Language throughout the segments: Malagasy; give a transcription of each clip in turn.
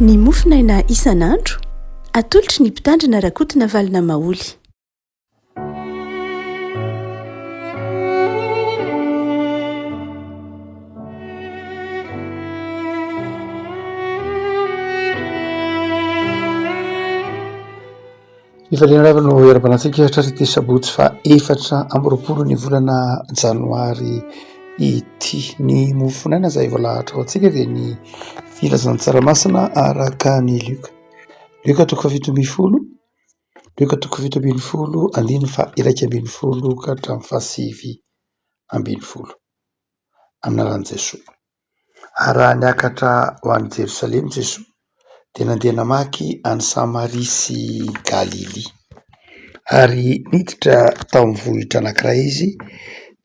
Ny mofonaina isan'andro, atolotry ny Mpitandrina Rakotonavalona Maholy. Ifaliana lava no iarahabana antsika hatratra ity sabotsy faha 24 ny volana janoary ity. Ny mofonaina izay voalahatra ho antsika dia ny filazantsara masina araka ny Lioka. Lioka toko faha 17, Lioka toko faha 17 andininy faha 11 ka hatramin'ny faha 19. Amin'ny anaran'i Jesoa. Ary raha niakatra ho any Jerosalema Jesoa dia nandeha namaky an'i Samaria sy Galilia. Ary niditra tao amin'ny vohitra anankiray izy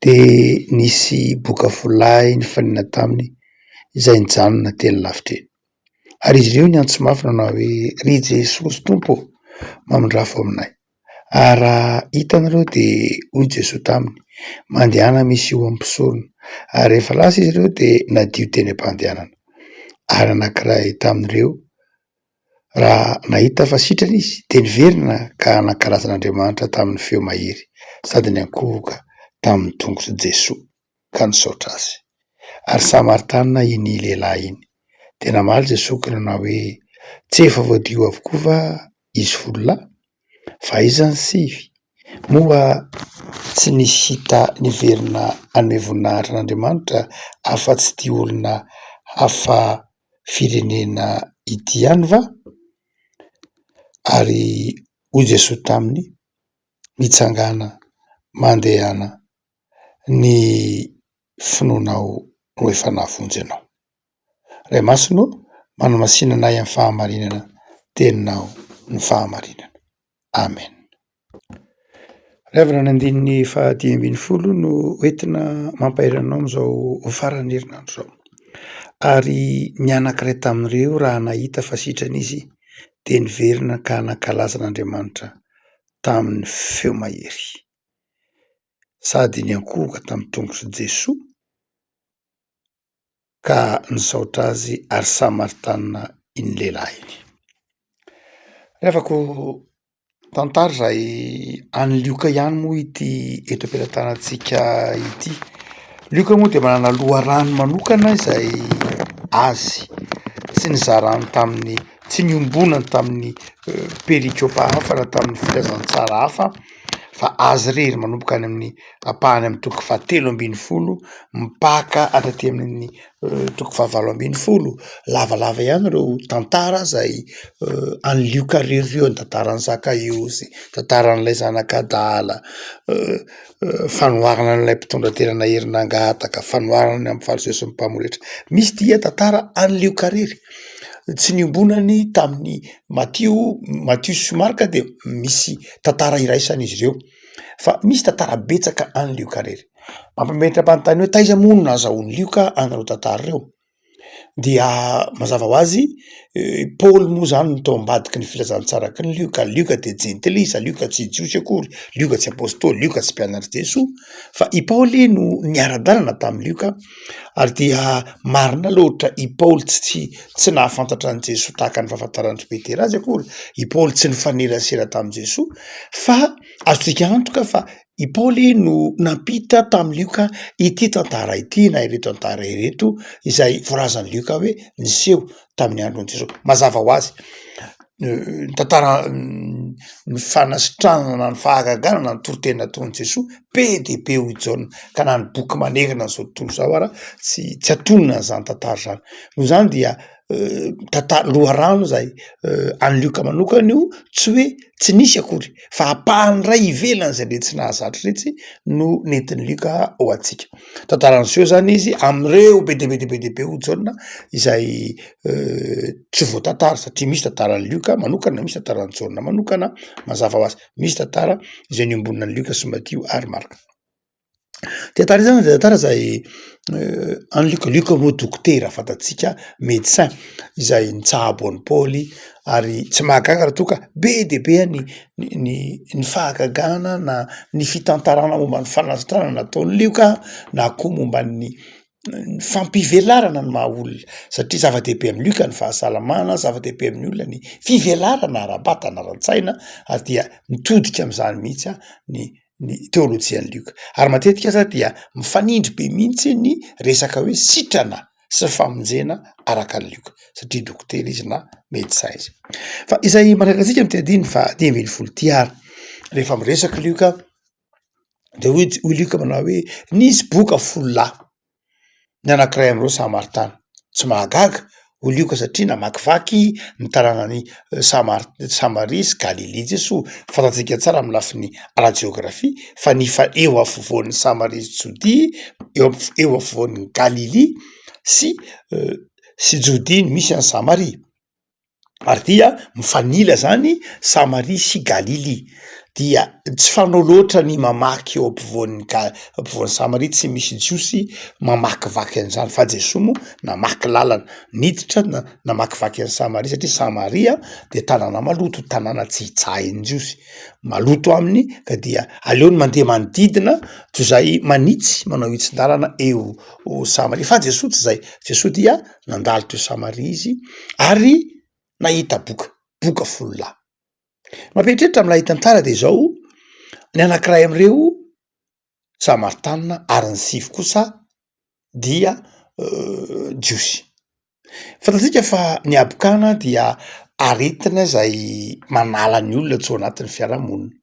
dia nisy boka folo lahy nifanena taminy izay nijanona teny lavitra eny. Ary izy ireo niantso mafy nanao hoe: Ry Jesosy Tompo ô, mamindrafo aminay. Ary raha hitanareo dia hoy Jesoa taminy, Mandehana miseho amin'ny mpisorona. Ary rehefa lasa izy ireo dia nadio teny am-pandehanana. Ary anankiray tamin'ireo, raha nahita fa sitrana izy, dia niverina ka nankalaza an'Andriamanitra tamin'ny feo mahery sady niankohoka tamin'ny tongotr'i Jesoa ka nisaotra azy. Ary Samaritanina iny lehilahy iny. Dia namaly Jesoa ka nanao hoe, Tsy efa voadio avokoa va izy folo lahy? Fa aiza ny sivy? Moa tsy nisy hita niverina hanome voninahitra an'Andriamanitra afa-tsy ity olona hafa firenena ity ihany va? Ary hoy Jesoa taminy, Mitsangàna, mandehana, ny finoanao no efa nahavonjy anao. Ray Masina ô, manamasina anay amin'ny fahamarinana, Teninao ny fahamarinana. Amen. Ry havana, ny andininy faha 15 no hoentina mampahery anao amin'izao faran'ny herinandro izao. Ary ny anankiray tamin'ireo raha nahita fa sitrana izy dia niverina ka nankalaza an'Andriamanitra tamin'ny feo mahery. Sady niankohoka tamin'ny tongotr'i Jesoa ka nisaotra azy ary Samaritanina iny lehilahy iny. Revako tantara izay any Lioka ihany moa ity eto am-pelatanantsika ity. Lioka moa dia manana loharano manokana izay azy, tsy nizarany tamin'ny, tsy niombonany tamin'ny perikopa hafa na tamin'ny filazantsara hafa fa azy irery manomboka any amin'ny ampahany amin'ny toko fahatelo ambin'ny folo mipaka hatraty amin'ny toko fahavalo ambin'ny folo, lavalava ihany ireo tantara izay an'i Lioka irery ireo, ny tantaran'i Zakaiosy, tantaran'ilay zanak'adala, fanoharana an'ilay mpitondra tena nahery nangataka, fanoharana ny amin'ny fariseo sy ny mpamoretra, misy dia tantara an'i Lioka irery, tsy niombonany tamin'i Matio, Matio sy Marka dia misy tantara iraisan'izy ireo. Fa misy tantara betsaka any Lioka irery. Mampametra-panontaniana hoe taiza moa no nahazahoan'i Lioka an'ireo tantara ireo? Dia mazava ho azy Paoly moa zany no tao ambadiky ny filazantsaraky ny Lioka, Lioka dia jentilisa, Lioka tsy jiosy akory, Lioka tsy apôstôly, Lioka tsy mpianatr'i Jesoa fa i Paoly no niara-dalana tamin'i Lioka ary dia marina loatra i Paoly tsy tsy nahafantatra an'i Jesoa tahaka ny fahafantaran-dry Petera azy akory, i Paoly tsy nifanerasera tamin'i Jesoa fa azontsika antoka fa i Paoly no nampita tamin'i Lioka ity tantara ity na ireto tantara ireto izay voalazan'i Lioka hoe niseho tamin'ny andron'i Jesoa. Mazava ho azy ny tantara ny fanasitranana na ny fahagagana na ny toriteny nataon'i Jesoa be dia be hoy Jaona ka na ny boky manerana an'izao tontolo izao ara tsy tsy antonona an'izany tantara izany, noho izany dia tantara loharano izay an'i Lioka manokana io tsy hoe tsy nisy akory fa ampahany iray ivelan'izay le tsy nahazatra iretsy no nentin'i Lioka ho antsika. Tantara niseho zany izy amin'ireo be dia be dia be dia be hoy Jaona izay tsy voatantara satria misy tantaran'i Lioka manokana, misy tantaran'i Jaona manokana, mazava ho azy misy tantara izay niombonan'i Lioka sy Matio ary Marka. Tantara io zany de tantara zay an'i Lioka, Lioka moa dokotera fantatsika médecin izay nitsabo an'i Paoly ary tsy mahagaga raha toa ka be dia be ny ny ny fahagagana na ny fitantarana momba ny fanasitranana nataon'i Lioka na koa momba ny. ny fampivelarana ny maha olona satria zava-dehibe amin'i Lioka ny fahasalamana, zava-dehibe amin'ny olona ny fivelarana ara-batana, ara-tsaina ary dia mitodika am'zany mihitsy a ny ny teolojian'i Lioka. Ary matetika aza dia mifanindry be mihitsy ny resaka hoe sitrana sy famonjena araka an'i Lioka satria dokotera izy na medecin izy. Fa izay manaraka antsika amin'ity andininy faha-15 ity ary, rehefa miresaka i Lioka de hoy hoy Lioka manao hoe nisy boka folo lahy, ny anankiray amin'ireo Samaritana. Tsy mahagaga hoy Lioka satria namakivaky ny tanànan'i Samar- Samaria sy Galilia Jesoa. Fantatsika tsara amin'ny lafiny ara-jeografia fa ny fa eo afovoan'i Samaria sy Jodia, eo af- eo afovoan'i Galilia sy sy Jodia no misy an'i Samaria. Ary dia mifanila zany Samaria sy Galilia, dia tsy fanao loatra ny mamaky eo ampovoan'ny Ga- ampovoan'i Samaria, tsy misy jiosy mamakivaky an'izany fa Jesoa moa namaky lalana, niditra na- namakivaky an'i Samaria satria Samaria de tanàna maloto, tanàna tsy hitsahin'ny jiosy, maloto aminy ka dia aleony mandeha manodidina toy izay manitsy manao hitsin-dalana eo Samaria, fa Jesoa tsy zay, Jesoa dia Nandalo teo Samaria izy ary nahita boka, boka folo lahy. Mampieritreritra amin'ilay tantara dia izao, ny anankiray amin'ireo Samaritanina ary ny sivy kosa dia Jiosy. Fantatsika fa ny habokana dia aretina izay manala ny olona tsy ao anatin'ny fiarahamonina.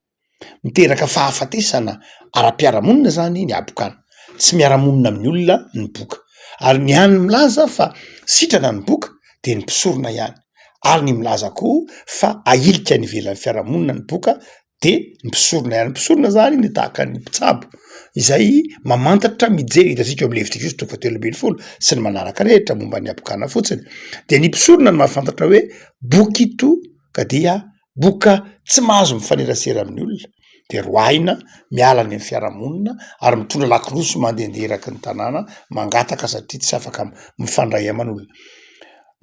Miteraka fahafatesana ara-piarahamonina zany ny habokana, tsy miara-monina amin'ny olona ny boka, ary ny hany milaza fa sitrana ny boka de ny mpisorona ihany, ary ny milaza koa fa ahilika any ivelan'ny fiarahamonina ny boka de ny mpisorona ihany, ny mpisorona zany no tahaka ny mpitsabo izay mamantatra mijery, hitantsika eo amin'ny Levitikosy toko fahatelo ambin'ny folo sy ny manaraka rehetra momba ny habokana fotsiny, de ny mpisorona no mahafantatra hoe boka ito ka dia boka tsy mahazo mifanerasera amin'ny olona de roahina miala any amin'ny fiarahamonina ary mitondra lakolosy mandehandeha eraky ny tanàna mangataka satria tsy afaka mifandray aman'olona.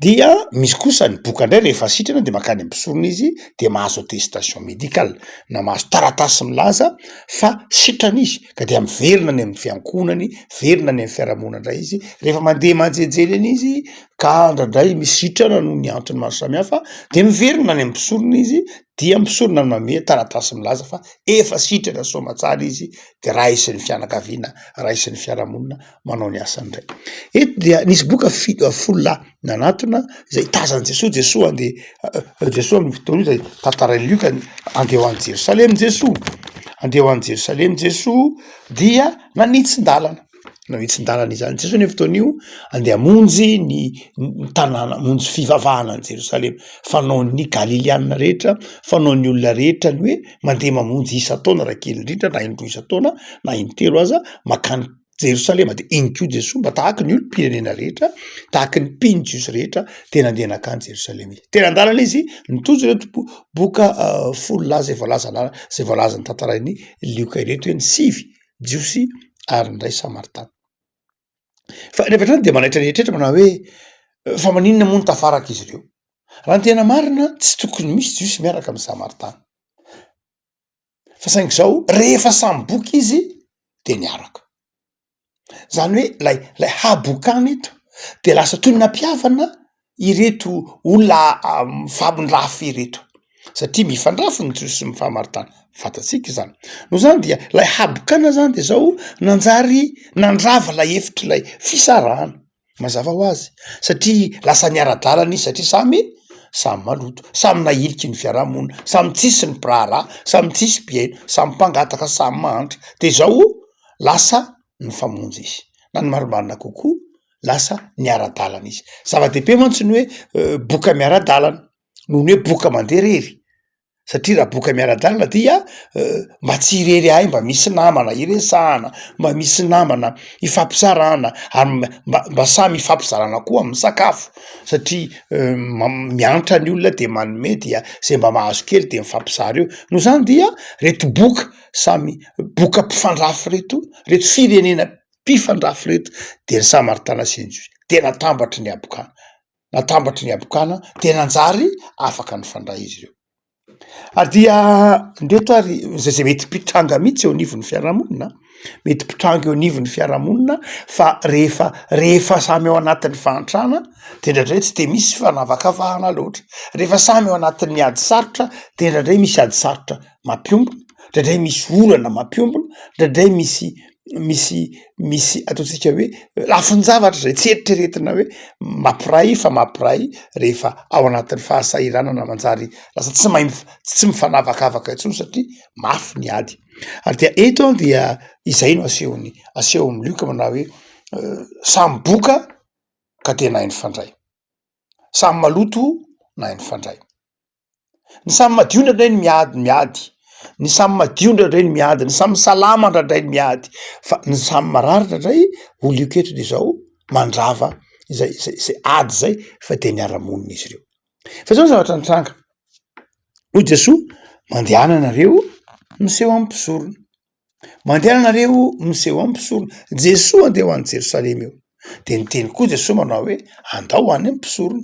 Dia misy kosa ny boka indray rehefa sitrana de mankany amin'ny mpisorona izy de mahazo attestation médicale na mahazo taratasy milaza fa sitrana izy ka dia miverina any amin'ny fiankohonany, miverina any amin'ny fiarahamonina indray izy, rehefa mandeha manjehijehy eny izy ka indraindray misitrana noho ny antony maro samihafa de miverina any amin'ny mpisorona izy dia mpisorona no manome taratasy milaza fa efa sitrana soamatsara izy de raisin'ny fianakaviana, raisin'ny fiarahamonina manao ny asany indray. Eto dia nisy boka fito folo lahy nanatona izay tazan'i Jesoa, Jesoa andeha Jesoa amin'ny fotoana io izay tantarain'i Lioka andeha ho any Jerosalema Jesoa, andeha ho any Jerosalema Jesoa dia nanitsin-dalana. Nahitsin-dalana izany Jesosy anie fotoana io andeha hamonjy ny ny tanàna, hamonjy fivavahana any Jerosalema. Fanaon'ny Galilianina rehetra, fanaon'ny olona rehetra ny hoe mandeha mamonjy isan-taona raha kely indrindra na indroa isan-taona na intelo aza mankany Jerosalema. De iny koa Jesoa mba tahaky ny olom-pirenena rehetra, tahaky ny mpino jiosy rehetra de nandeha nankany Jerosalema izy. Teny an-dalana izy nitojo ireto bo- boka folo lahy zay voalaza anarana, zay voalazan'ny tantarain'i Lioka ireto hoe ny sivy Jiosy ary ny iray Samaritana. Fa rehefa hatrany dia manaitra ny eritreritra manao hoe fa maninona moa no tafaraka izy ireo? Raha ny tena marina tsy tokony misy Jiosy miaraka amin'ny Samaritana. Fa saingy izao rehefa samy boka izy de niaraka. Zany hoe lay lay habokana eto de lasa toy ny nampihavana ireto olona mifamindrafy ireto satria mifandrafy ny jiosy sy ny famaritana, fantatsika izany, noho izany dia lay habokana zany de zao nanjary nandrava lay efitr'ilay fisarahana, mazava ho azy satria lasa niara-dalana izy satria samy samy maloto, samy nahiliky ny fiarahamonina, samy tsisy ny mpiraharaha, samy tsisy mpihaino, samy mpangataka, samy mahantra, de zao lasa nifamonjy izy na ny marimarina kokoa lasa niara-dalana izy. Zava-dehibe mantsy ny hoe boka miara-dalana noho ny hoe boka mandeha irery satria raha boka miara-dalana dia mba tsy irery ahy mba misy namana iresahana, mba misy namana ifampizarana ary mba mba samy ifampizarana koa amin'ny sakafo satria miantra ny olona de manome dia zay mba mahazo kely de mifampizara eo, noho zany dia reto boka samy boka mpifandrafy reto, reto firenena mpifandrafy reto de ny samaritana sy ny jiosy de natambatry ny habokana, natambatry ny habokana de nanjary afaka nifandray izy ireo. Ary dia ndreto ary zay zay mety mpitranga mihitsy eo anivon'ny fiarahamonina, mety mpitranga eo anivon'ny fiarahamonina fa rehefa rehefa samy ao anatin'ny fahantrana de indraindray tsy de misy fanavakavahana loatra, rehefa samy ao anatin'ny ady sarotra de indraindray misy ady sarotra mampiombona, indraindray misy olana mampiombona, indraindray misy misy misy ataontsika hoe lafin-javatra zay tsy eritreretina hoe mampiray fa mampiray rehefa ao anatin'ny fahasahiranana manjary lasa tsy mahay mif- tsy mifanavakavaka intsony satria mafy ny ady. Ary dia eto an dia izay no asehony asehon'i Lioka manao hoe samy boka ka de nahay nifandray, samy maloto nahay nifandray. Ny samy madio indraindray ny miady miady, ny samy madio indraindray ny miady, ny samy salama indraindray ny miady, fa ny samy marary indraindray olioka eto de zao mandrava izay izay izay ady zay fa de niara-monina izy ireo. Fa zao ny zavatra nitranga, hoy Jesoa, mandehana nareo miseho amin'ny mpisorona. Mandehana nareo miseho amin'ny mpisorona. Jesoa andeha ho any Jerosalema io. De niteny koa Jesoa manao hoe andao ho any amin'ny mpisorona.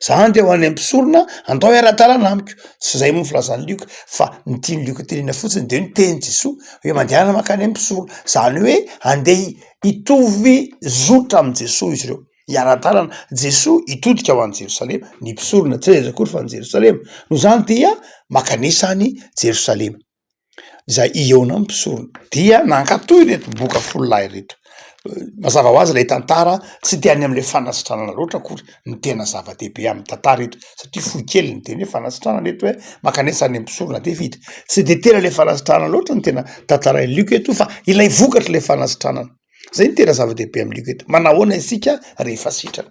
Za andeha ho any amin'ny mpisorona, andao hiara-dalana amiko. Tsy zay moa ny filazan'i Lioka fa ny tian'i Lioka tenenina fotsiny de hoe niteny Jesoa hoe mandehana mankany amin'ny mpisorona. Zany hoe andeha hitovy zotra amin'i Jesoa izy ireo, hiara-dalana. Jesoa hitodika ho any Jerosalema, ny mpisorona tsy aiza akory fa any Jerosalema. Noho izany dia mankanesa any Jerosalema. izay hihaona amin'ny mpisorona, dia nankatò ireto boka folo lahy ireto. Mazava ho azy ilay tantara tsy de any am'le fanasitranana loatra akory no tena zava-dehibe amin'ny tantara eto satria fohy kely ny teny hoe fanasitranana eto hoe mankanesa any am-pisorona de vita. Tsy de tena le fanasitranana loatra no tena tantarain'i Lioka eto fa ilay vokatr'ilay fanasitranana, zay no tena zava-dehibe amin'i Lioka eto, manahoana isika rehefa sitrana.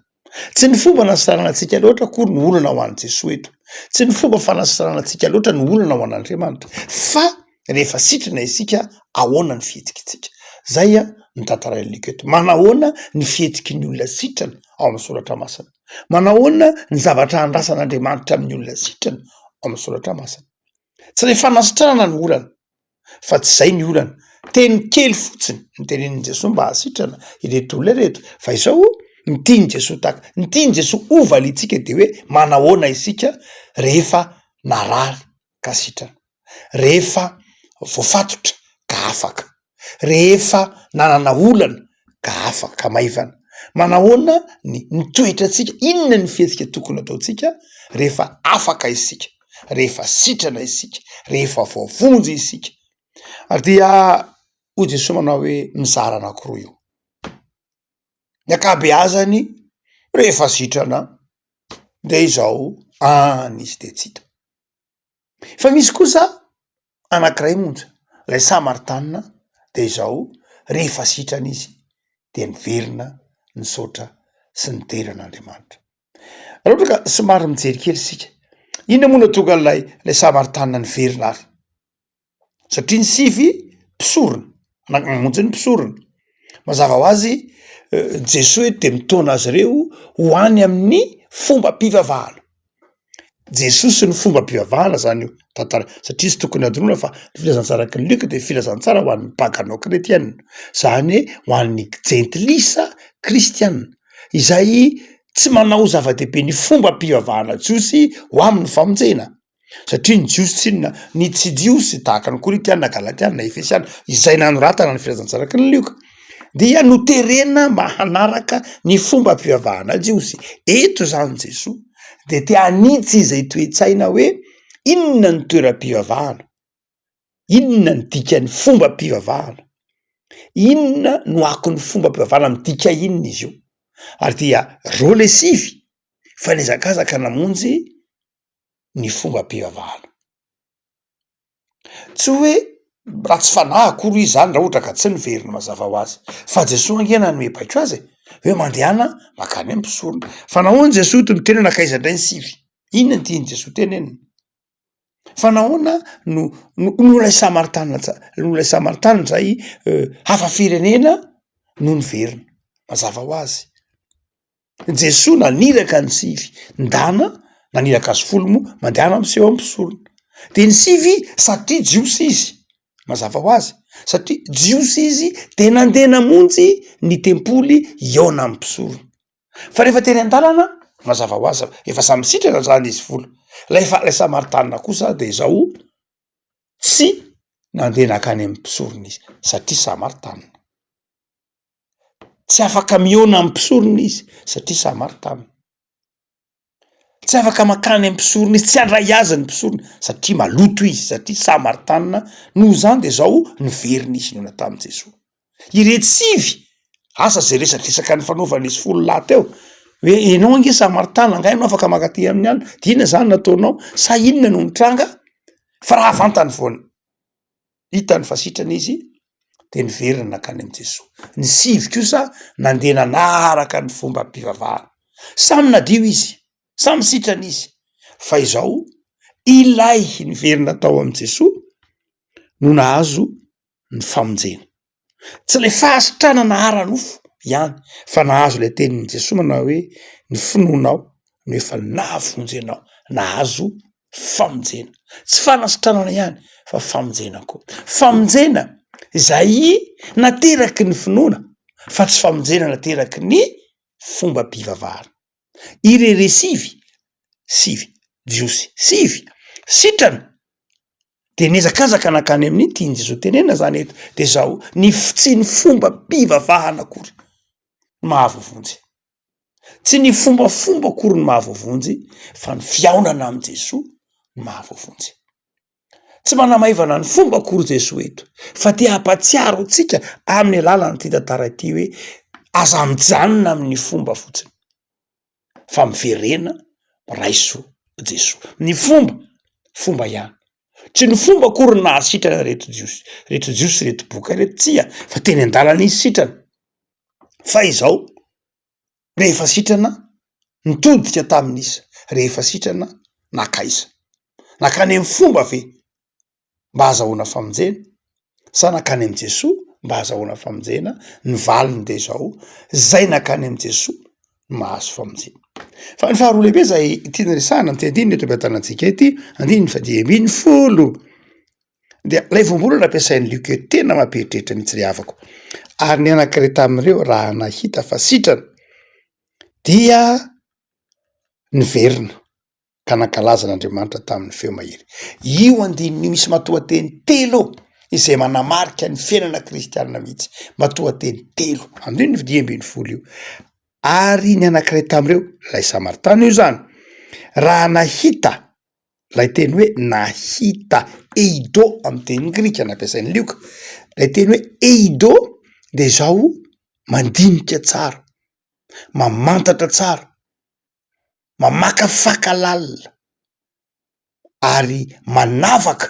Tsy ny fomba fanasitranana antsika loatra akory no olana ho an'i Jesoa eto, tsy ny fomba fanasitranana antsika loatra no olana ho an'Andriamanitra fa rehefa sitrana isika ahoana ny fihetsikitsika? Zay an no tantarain'i Lioka eto, manahoana ny fihetsiky ny olona sitrana ao amin'ny soratra masina? Manahoana ny zavatra andrasan'Andriamanitra amin'ny olona sitrana ao amin'ny soratra masina? Tsy le fanasitranana no olana fa tsy zay ny olana, teny kely fotsiny no tenenin'i Jesoa mba hahasitrana ireto olona ireto, fa izao ny tian'i Jesoa taka, ny tian'i Jesoa ho valiantsika de hoe manahoana isika rehefa narary ka sitrana, rehefa voafatotra ka afaka, rehefa nanana olana ka afaka maivana, manahoana ny ny toetrantsika, inona ny fihetsika tokony ataontsika rehefa afaka isika, rehefa sitrana isika, rehefa voavonjy isika, ary dia hoy Jesoa manao hoe mizara anankiroa io, ny ankabeazany rehefa sitrana de izao any izy de tsy hita. Fa misy kosa anankiray monja, lay samaritanina de izao, rehefa sitrana izy de niverina nisaotra sy nidera an'Andriamanitra. Raha ohatra ka somary mijery kely isika, inona moa no nahatonga an'ilay lay samaritanina niverina ary? Satria ny sivy mpisorona, namonjy ny mpisorona. Mazava ho azy Jesoa eto de mitaona azy ireo ho any amin'ny fombam-pivavahana. Jesoa sy ny fombam-pivavahana zany io tantara satria tsy tokony hadinoina fa ny filazantsara araka ny Lioka de filazantsara ho an'ny pagano kretiana, zany hoe ho an'ny jentilisa kristiana izay tsy manao zava-dehibe ny fombam-pivavahana jiosy ho amin'ny famonjena. Satria ny Jiosy tsinona, ny tsy Jiosy tahaka ny Korintiana, Galatiana, Efesiana, izay nanoratana ny filazantsaraky ny Lioka, dia noterena mba hanaraka ny fombam-pivavahana jiosy. Eto izany Jesoa dia te hanitsy izay toe-tsaina hoe inona ny toeram-pivavahana, inona ny dikan'ny fombam-pivavahana, inona no akon'ny fombam-pivavahana, midika inona izy io? Ary dia reo le sivy fa nihazakazaka namonjy ny fombam-pivavahana. Tsy hoe ratsy fanahy akory izy zany raha ohatra ka tsy niverina mazava ho azy, fa Jesoa ange nanome baiko azy e, hoe mandehana mankany amin'ny mpisorona. Fa nahoana Jesoa to niteny hoe nankaiza indray ny sivy? Inona no tian'i Jesoa tenenina? Fa nahoana no no no ilay samaritanina tsa- no ilay samaritanina zay hafa firenena no niverina? Mazava ho azy. Jesoa naniraka ny sivy, ndana naniraka azy folo moa, mandehana miseho amin'ny mpisorona. De ny sivy satria jiosy izy, mazava ho azy, satria jiosy izy de nandeha namonjy ny tempoly hihaona amin'ny mpisorona. Fa rehefa teny an-dalana, mazava ho azy, efa samy sitrana zany izy folo. Ilay fa ilay Samaritanina kosa de izao, tsy nandeha nankany amin'ny mpisorona izy satria Samaritanina. Tsy afaka mihaona amin'ny mpisorona izy satria Samaritanina. Tsy afaka mankany amin'ny mpisorona izy, tsy handray azy ny mpisorona satria maloto izy, satria Samaritanina, noho izany de zao niverina izy nihaona tamin'i Jesoa. Iretsy sivy, asa zay resadresaka nifanaovan'izy folo lahy teo, hoe enao ange Samaritanina, angaha ianao afaka mankaty aminy any, de inona zany nataonao, sa inona no nitranga? Fa raha vantany vao hitany fa sitrana izy de niverina nankany amin'i Jesoa. Ny sivy kosa nandeha nanaraka ny fombam-pivavahana. Samy nadio izy, samy sitrana izy, fa izao ilay niverina tao amin'i Jesoa no nahazo ny famonjena. Tsy ilay fahasitranana ara-nofo ihany fa nahazo ilay tenin'i Jesoa manao hoe ny finoanao no efa nahavonjy anao, nahazo famonjena. Tsy fanasitranana ihany fa famonjena koa. Famonjena izay nateraky ny finoana fa tsy famonjena nateraky ny fombam-pivavahana. Irere sivy, sivy, Jiosy sivy, sitrana de nihazakazaka nankany amin'ny tian'i Jesoa tenenina zany eto de zao, ny tsy ny fombam-pivavahana akory no mahavoavonjy, tsy ny fombafomba akory no mahavoavonjy fa ny fihaonana amin'i Jesoa no mahavoavonjy. Tsy manamaivana ny fomba akory Jesoa eto fa te hampatsiaro antsika amin'ny alalan'ity tantara ity hoe aza mijanona amin'ny fomba fotsiny fa miverena raiso Jesoa. Ny fomba, fomba ihany. Tsy ny fomba akory no nahasitrana reto Jiosy, reto Jiosy reto boka reto, tsia, fa teny an-dalana izy sitrana. Fa izao, rehefa sitrana, nitodika tamin'iza? Rehefa sitrana, nankaiza? Nankany amin'ny fomba ve mba hahazahoana famonjena sa nankany amin'i Jesoa mba hahazahoana famonjena? Ny valiny de izao, zay nankany amin'i Jesoa no mahazo famonjena. Fa ny faharoa lehibe zay tiana resahana am'ty andininy eto am-pitanantsika ity, andininy fahadimy ambinifolo, dia lay voambolana ampiasain'i Lioka eo tena mampieritreritra mihitsy ry havako, ary ny anankiray tamin'ireo raha nahita fa sitrana dia niverina ka nankalaza an'Andriamanitra tamin'ny feo mahery. Io andininy io misy matoanteny telo eo izay manamarika ny fiainana kristianina mihitsy, matoanteny telo, andininy 15 io. Ary ny anankiray tamin'ireo, ilay Samaritana io zany, raha nahita ilay teny hoe nahita, eido amin'ny teny grika nampiasain'i Lioka, ilay teny hoe eido de izao mandinika tsara, mamantatra tsara, mamakafaka lalina ary manavaka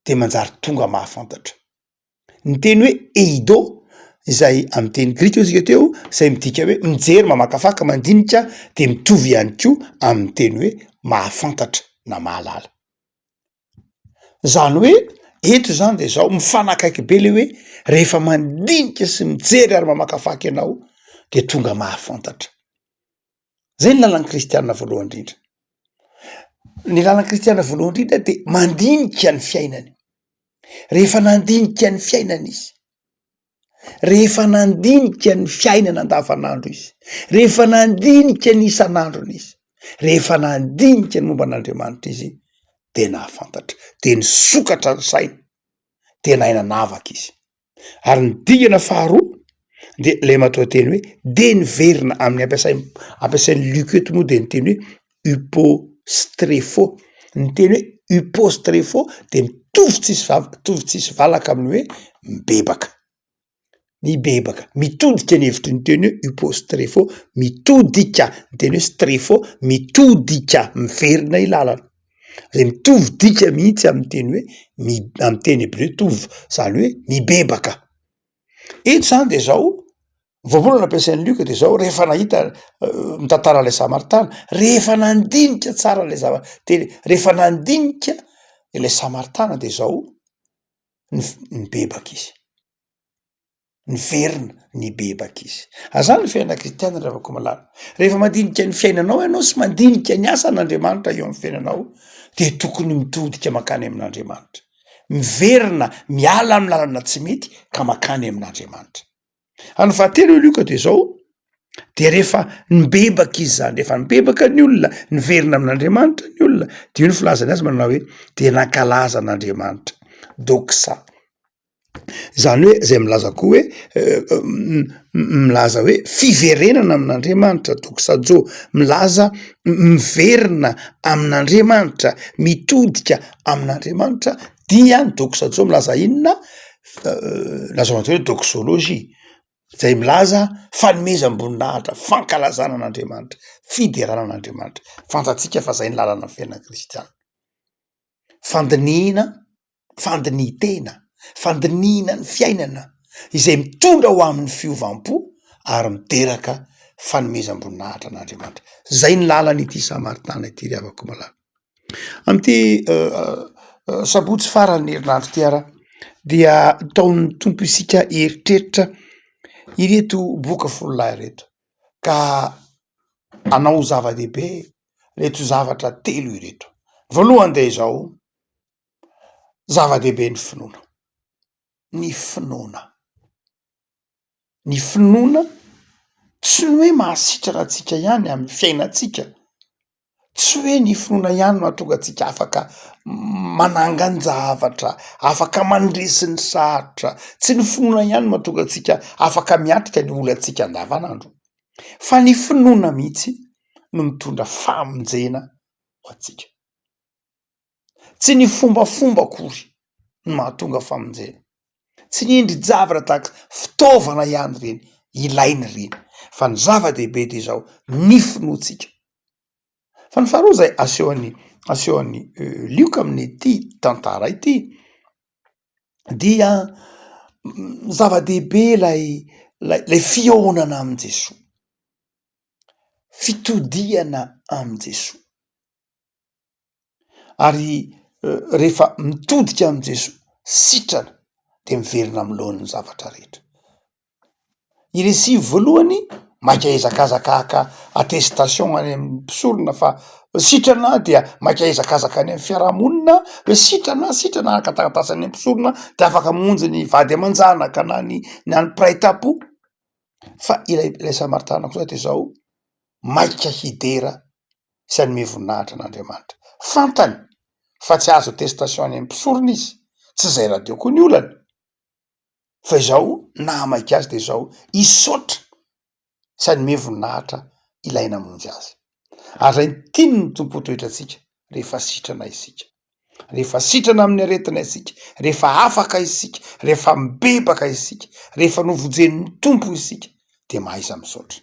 de manjary tonga mahafantatra. Ny teny hoe eido izay amin'ny teny grika hoy isika teo, izay midika hoe mijery, mamakafaka, mandinika de mitovy ihany koa amin'ny teny hoe mahafantatra na mahalala. Zany hoe eto zany de zao mifanakaiky be le hoe rehefa mandinika sy mijery ary mamakafaka ianao de tonga mahafantatra. Zay ny lalan'ny kristianina voalohany indrindra. Ny lalan'ny kristianina voalohany indrindra de mandinika ny fiainany. Rehefa nandinika ny fiainany izy, rehefa nandinika ny fiainana andavanandro izy, rehefa nandinika ny isan'androny izy, rehefa nandinika ny momba an'Andriamanitra izy de nahafantatra, de nisokatra ny sainy, de nahay nanavaka izy. Ary ny dingana faharoa de le matoanteny hoe de niverina amin'ny ampiasain- ampiasain'i Luc eto moa de ny teny hoe hypostrepho, ny teny hoe hypostrepho de mitovy tsisy va- mitovy tsisy valaka amin'ny hoe mibebaka, mibebaka, mitodika ny hevitry ny teny hoe hypostrepho, mitodika, ny teny hoe strepho mitodika, miverina ilalana. Zay mitovy dika mihitsy amin'ny teny hoe mi- amin'ny teny hebreo tov, zany hoe mibebaka. Eto zany de zao, voambolana ampiasain'i Lioka de zao, rehefa nahita mitantara an'ilay Samaritana, rehefa nandinika tsara an'lay zava- teny, rehefa nandinika ilay Samaritana de zao, nif- nibebaka izy. Niverina nibebaka izy. Ary zany ny fiainana kristiana ry havako malala. Rehefa mandinika ny fiainanao ianao sy mandinika ny asan'Andriamanitra eo amin'ny fiainanao de tokony mitodika mankany amin'Andriamanitra. Miverina miala amin'ny lalana tsy mety ka mankany amin'Andriamanitra. Ary ny fahatelo hoy Lioka de zao. De rehefa nibebaka izy zany, rehefa nibebaka ny olona, niverina amin'Andriamanitra ny olona, de io ny filazany azy manao hoe de nankalaza an'Andriamanitra, doxa. Zany hoe zay milaza koa hoe milaza hoe fiverenana amin'Andriamanitra, doxajo, milaza miverina amin'Andriamanitra, mitodika amin'Andriamanitra dia ny doxajo milaza inona? Lazao an'zay hoe doxologie. Izay milaza fanomezam-boninahitra, fankalazana an'Andriamanitra, fiderana an'Andriamanitra. Fantatsika fa zay ny lalana fiainana kristiana. Fandinihina, fandinihin-tena, fandinihina ny fiainana izay mitondra ho amin'ny fiovam-po ary miteraka fanomezam-boninahitra an'Andriamanitra. Zay ny lalan'ity Samaritana ity ry havako malala. Amin'ity sabotsy faran'ny herinandro ity ary dia taomin'ny Tompo isika hieritreritra ireto boky folo lahy ireto ka hanao zava-dehibe ireto zavatra telo ireto. Voalohany dia izao, zava-dehibe ny finoana, ny finoana. Ny finoana tsy ny hoe mahasitrana antsika ihany amin'ny fiainantsika, tsy hoe ny finoana ihany no mahatonga antsika afaka manangan-javatra, afaka mandresy ny sarotra, tsy ny finoana ihany no mahatonga antsika afaka miatrika ny olantsika andavanandro, fa ny finoana mihitsy no mitondra famonjena ho antsika. Tsy ny fombafomba akory no mahatonga famonjena, tsy ny endri-javatra tahaka fitaovana ihany ireny, ilaina ireny fa ny zava-dehibe de izao ny finoantsika. Fa ny faharoa izay asehon'ny asehon'ny Lioka amin'ity tantara ity dia zava-dehibe ilay lay lay fihaonana amin'i Jesoa, fitodihana amin'i Jesoa. Ary rehefa mitodika amin'i Jesoa, sitrana de miverina amin'ny laoniny ny zavatra rehetra. I Resy voalohany maika hihazakazaka haka attestation any amin'ny mpisorona fa sitrana aho dia maika hihazakazaka any amin'ny fiarahamonina hoe sitrana aho, sitrana haka taratasy any amin'ny mpisorona de afaka mamonjy ny vady aman-janaka na ny na ny mpiray tampo. Fa ilay ilay Samaritana kosa de zao maika hidera sy hanome voninahitra an'Andriamanitra. Fantany fa tsy hahazo attestation any amin'ny mpisorona izy, tsy izay rahateo koa ny olany, fa izao nahamaika azy dia izao, hisaotra sy hanome voninahitra ilay namonjy azy. Ary izay no tian'ny Tompo ho toetrantsika rehefa sitrana isika. Rehefa sitrana amin'ny aretina isika, rehefa afaka isika, rehefa mibebaka isika, rehefa novonjen'ny Tompo isika dia mahaiza misaotra.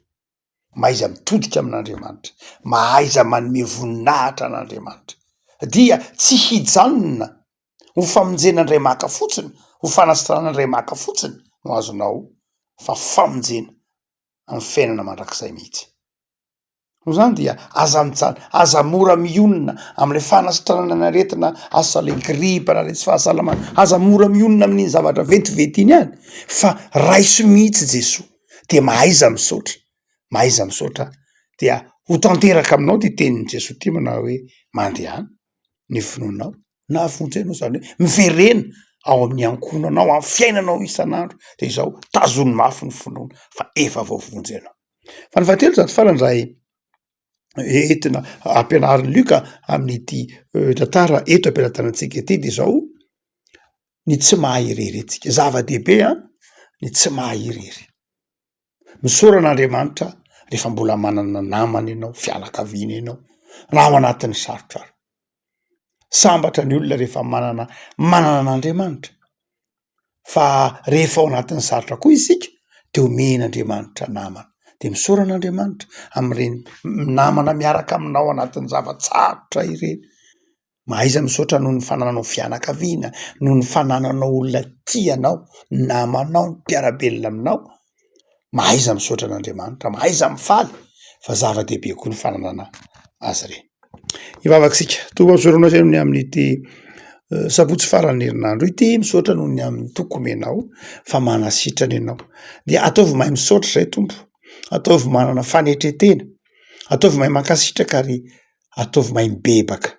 Mahaiza mitodika amin'Andriamanitra, mahaiza manome voninahitra an'Andriamanitra, dia tsy hijanona ho famonjena indray maka fotsiny, ho fanasitranana indray maka fotsiny no azonao fa famonjena amin'ny fiainana mandrakizay mihitsy. Noho izany dia aza mijanona, aza mora mionona amin'ilay fanasitranana ny aretina, asa le gripa na le tsy fahasalamana, aza mora mionona amin'iny zavatra vetivety iny ihany fa raiso mihitsy Jesoa. de mahaiza misaotra, mahaiza misaotra dia ho tanteraka aminao ty tenin'i Jesoa ty manao hoe mandehana ny finoanao nahavonjy anao, zany hoe miverena ao amin'ny ankohonanao, amin'ny fiainanao isan'andro de izao tazony mafy ny finoana fa efa voavonjy ianao. Fa ny fahatelo zany farany raha entina ampianarin'i Lioka amin'ity tantara eto am-pelatanantsika ity de zao, ny tsy maha irery antsika, zava-dehibe an ny tsy maha irery, misaora an'Andriamanitra rehefa mbola manana namana ianao, fianakaviana ianao na ao anatin'ny sarotra ary, sambatra ny olona rehefa manana manana an'Andriamanitra fa rehefa ao anatin'ny sarotra koa isika de omen'Andriamanitra namana, de misaora an'Andriamanitra am'ireny namana miaraka aminao anatin'ny zava-tsarotra ireny. Mahaiza misaotra noho ny fanananao fianakaviana, noho ny fanananao olona tia anao, namanao, mpiara-belona aminao. Mahaiza misaotra an'Andriamanitra, mahaiza mifaly fa zava-dehibe koa ny fananana azy ireny. Hivavaka isika, Tompo misaotra anao ny amin'ity eh, sabotsy faran'ny herinandro ity, misaotra noho ny amin'ny toko omenao fa manasitrana ianao. Dia ataovy mahay misaotra izay Tompo, ataovy manana fanetren-tena, ataovy mahay mankasitraka ary ataovy mahay mibebaka,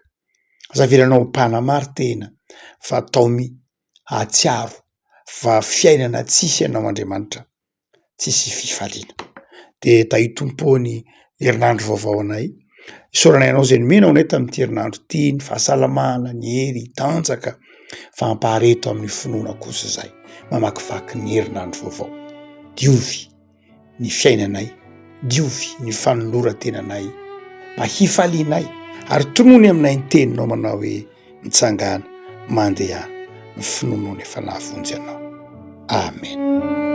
aza avelanao ho mpanamari-tena fa ataomy hahatsiaro fa fiainana tsisy anao Andriamanitra tsisy fifaliana. De tahio Tompo ô ny herinandro vaovao anay. Isaoranay anao izay nomenao anay tamin'ity herinandro ity, ny fahasalamana, ny hery, tanjaka, fa ampahareto amin'ny finoana kosa izay mamakivaky ny herinandro vaovao. Diovy ny fiainanay, diovy ny fanoloran-tenanay mba hifalianay ary tonony aminay ny teninao manao hoe mitsangàna, mandehana, ny finoanao no efa nahavonjy anao. Amen.